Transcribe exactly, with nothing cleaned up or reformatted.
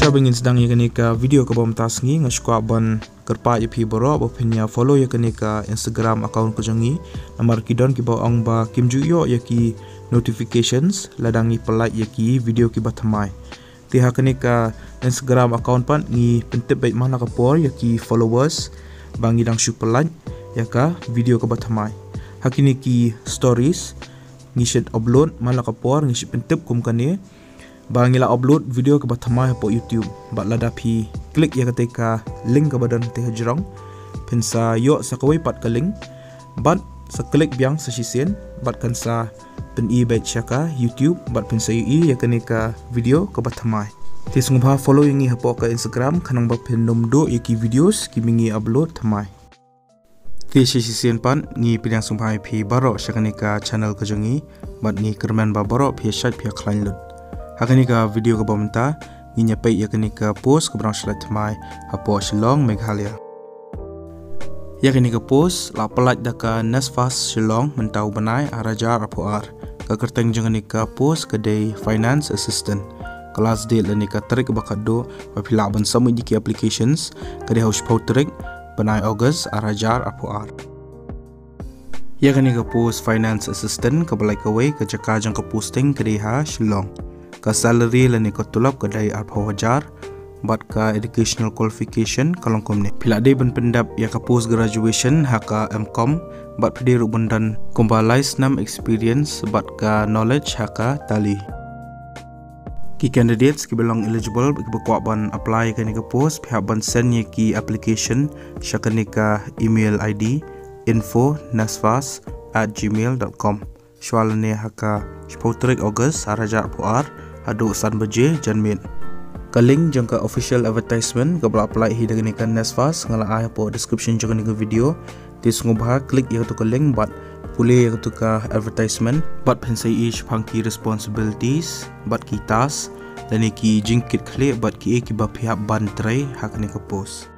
Kaba ngin sdang ïa kane ka video kaba mynta sngi, nga sngewkwah ban kyrpad ïa phi baroh ba phin ïa follow ïa kane ka Instagram account ka jong ngi. Namar ki don kiba ong ba kim ju ïoh ïa ki notifications lada ngi pyllait ïa ki video kiba thymmai. Te ha kane ka Instagram account pat ngi pyntip beit man la ka por ïa ki followers ba ngi dang shu pyllait ïa ka video kaba thymmai. Ha kine ki stories ngi shu upload man la ka por, ngi shu pyntip kum kane ba ngi la upload video kaba thymmai hapoh YouTube. Bad lada phi click ïa kata ka link kaba don te hajrong, phin sa ïoh sa kawei pat ka link, bad sa click biang sa shisien, bad kan sa pyni beit sha ka YouTube, bad phin sa ïohi ïa kane ka video kaba thymmai. Te sngewbha follow ïa ngi hapoh ka Instagram khnang ba phin nym duh ïa ki videos kiba ngi upload thymmai. Te shisien pat ngi pdiang sngewbha ïa phi baroh sha kane ka channel ka jong ngi, bad ngi kyrmen ba baroh phi ïa shait phi ïa khlaiñ lut. Ha kane ka video kaba mynta ngin ïa peit ïa kane ka post kaba dang shu lait thymmai hapoh Shillong, Meghalaya. Ïa kane ka post la pyllait da ka NESFAS Shillong mynta u bnai ar hajar arphew ar. Ka kyrteng jong kane ka post ka dei Finance Assistant. Ka last date lane ka tarik ba khatduh ba phi lah ban submit ïa ki applications ka dei ha u shiphew tarik bnai August ar hajar arphew ar. Ïa kane ka post Finance Assistant kaba lait kawei, ka jaka jong ka posting ka dei ha Shillong. Ka salary lane ka tulop ka dei arphew hajar, bad ka educational qualification ka long kumne. Phi lah dei ban pyndep ïa ka post graduation ha ka M Com, bad phi dei ruh ban don kumba lai snem experience bad ka knowledge ha ka Tally. Ki candidates kiba long eligible, kiba kwah ban apply ïa kane ka post, phi hap ban send ïa ki application sha kane ka email I D info nesfas at gmail dot com. Shwa lane ha ka shiphew tarik August ar hajar arphew ar, haduh san baje janmiet. Ka link jong ka official advertisement kaba la pyllait hi da kane ka NESFAS nga la ai hapoh description jong kane ka video. Te sngewbha click ïa katu ka link bad pule ïa katu ka advertisement, bad phin sa ïohi shaphang ki responsibilities bad ki task lane ki jingkitkhlieh bad kiei kiba phi hap ban trei ha kane ka post.